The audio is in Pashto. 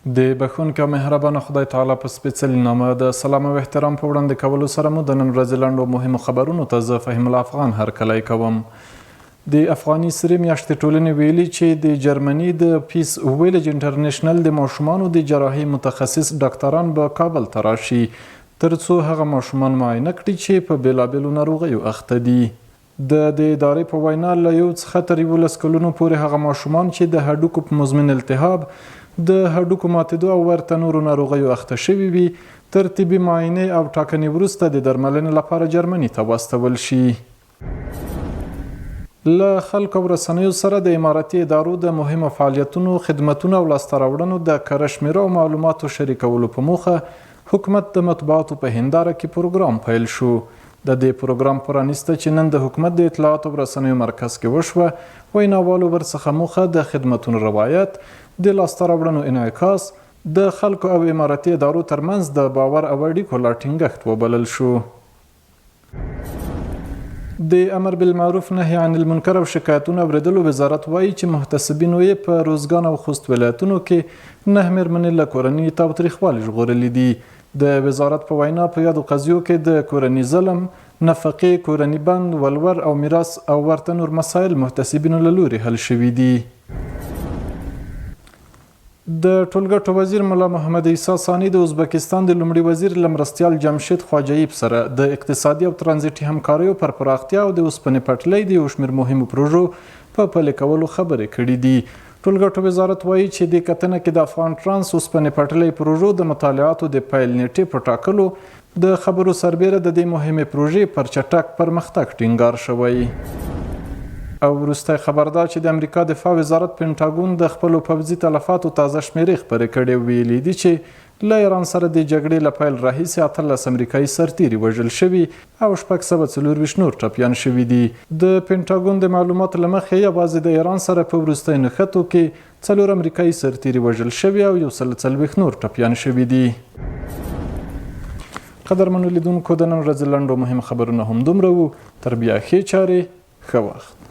د بښونکي او مهربانه خدای تعالی په سپېڅلي نامه د سلام او احترام په وړاندې کولو سره مو د نن ورځې لنډو مهمو خبرونو ته زه فهیم الله افغان هرکلی کوم. د افغاني سرې میاشتې ټولنې ویلي چې د جرمني د پیس ویلج انټرنیشنل د ماشومانو د جراحي متخصص ډاکتران به کابل ته راشي ترڅو هغه ماشومان معاینه کړي چې په بېلابېلو ناروغیو اخته دي. د دې ادارې په وینا، له یو څخه تر 11 کلونو پورې هغه ماشومان چې د هډوکو په مزمن التهاب، د هډوکو ماتېدو او ورته نورو ناروغیو اخته شوي وي، تر طبي معاینې او ټاکنې وروسته د درملنې لپاره جرمني ته واستول شي. له خلکو او رسنیو سره د امارتي ادارو د مهمو فعالیتونو، خدمتونو او لاسته راوړنو د کره شمېرو او معلوماتو شریکولو په موخه حکومت د مطبوعاتو په هنداره کې پروګرام پیل شو. د دې پروګرام پرانیسته چې نن د حکومت د اطلاعاتو او رسنیو مرکز کې وشوه، ویناوالو ورڅخه موخه د خدمتونو روایت، د لاسته راوړنو انعکاس، د خلکو او امارتي ادارو ترمنځ د باور او اړیکو لا ټینګښت وبلل شو. د امر بالمعروف نهی عن المنکر او شکایتونو اورېدلو وزارت وایي چې محتسبینو یې په روزګان او خوست ولایتونو کې نه مېرمنې له کورني تاوتریخوالي ژغورلې دي. د وزارت په وینا په یادو قضیو کې د کورني ظلم، نفقې، کورني بند، ولور او میراث او ورته نور مسایل محتسبینو له لوري حل شوي دي. د ټولګټو وزیر ملا محمد عیسی ثاني د ازبکستان د لومړي وزیر له مرستیال جمشید خواجهیب سره د اقتصادي او ترانزیټي همکاریو پر پراختیا او د اوسپنې پټلۍ د یو شمېر مهمو پروژو په پلي کولو خبرې کړې دي. ټولګټو وزارت وایي چې دې کتنه کې د افغان ټرانس اوسپنې پټلۍ پروژو د مطالعاتو د پیل نېټې په ټاکلو د خبرو سربېره د دې مهمې پروژې پر چټک پرمختګ ټینګار شوی. او وروستی خبر دا چې د امریکا دفاع وزارت پنټاګون د خپلو پوځي تلفاتو تازه شمېرې خپرې کړې او ویلي دي چې له ایران سره د جګړې له پیل راهیسې 18 امریکایي سرتیري وژل شوي او 624 نور ټپیان شوي دي. د پنټاګون د معلوماتو له مخې یوازې د ایران سره په وروستیو نښتو کې څلور امریکایي سرتیري وژل شوي او 140 نور ټپیان شوي دي. قدرمنو لیدونکو، د نن ورځې لنډو مهم خبرونه هم دومره وو. تر بیا ښې چارې، ښه وخت.